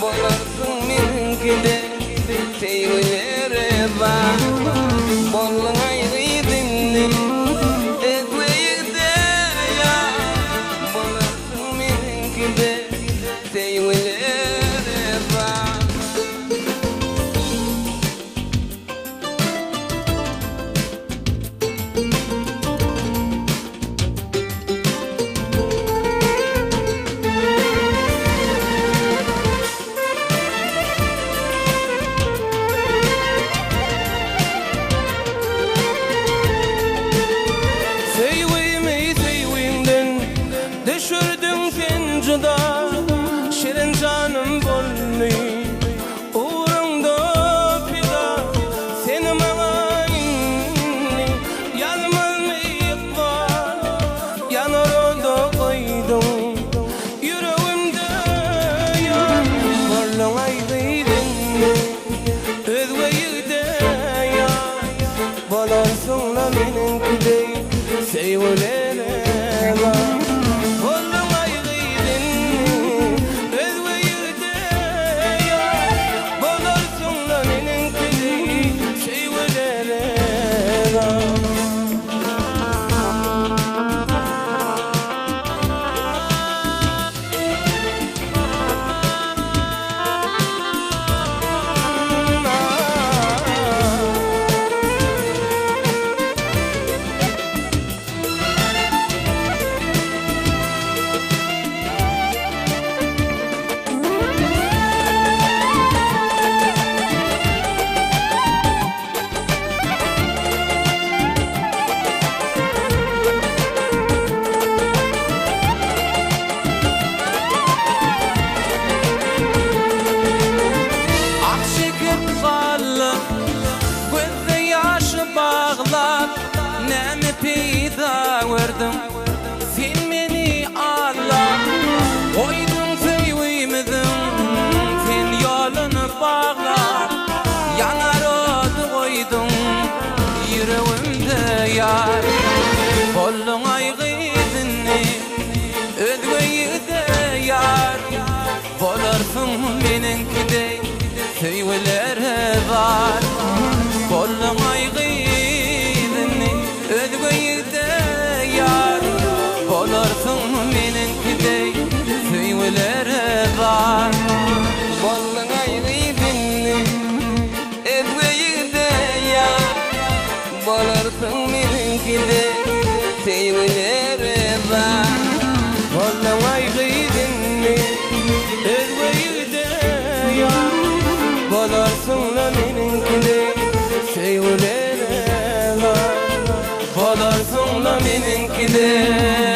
Bolarsyň meniňkide Söýgülere bar Bolduň aý gyz indi Özge ýigde ýar Bolarsyň meniňkide Söýgülere bar. Söýgimi söýgiňden düşürdiň sen juda, Şirin janym boldy. Ugruňda pida sen maňa indi ýazmazmy ykbal Ýanar oda goýduň ýüregimde ýar Bolduň aý gyz indi özge ýigde ýar Bolarsyň-la meniňki deý söýgülere bar Bolduň aý gyz indi özge ýigde ýar Bolarsyň-la meniňki deý söýgülere bar. Ah çekip galdym, gözde ýaşy baglap, Näme peýda gördüň, sen meni aldap, Goýduň söýgimiziň sen ýoluny baglap, Ýanar ody goýduň ýüregimde ýar. Bolduň aý gyz indi özge ýigide ýar. Bolarsyň meniňki deý söýgülere zar. Bolduň aý gyz indi özge ýigide ýar. Bolarsyň meniňki deý söýgülere zar. Bolduň aý gyz indi özge ýigide ýar. Bolarsyň meniňki deý söýgülere zar. Bolduň aý gyz indi özge ýigide ýar. Bolarsyň-la meniňki deý söýgülere zar. Bolarsyň-la meniňki deý.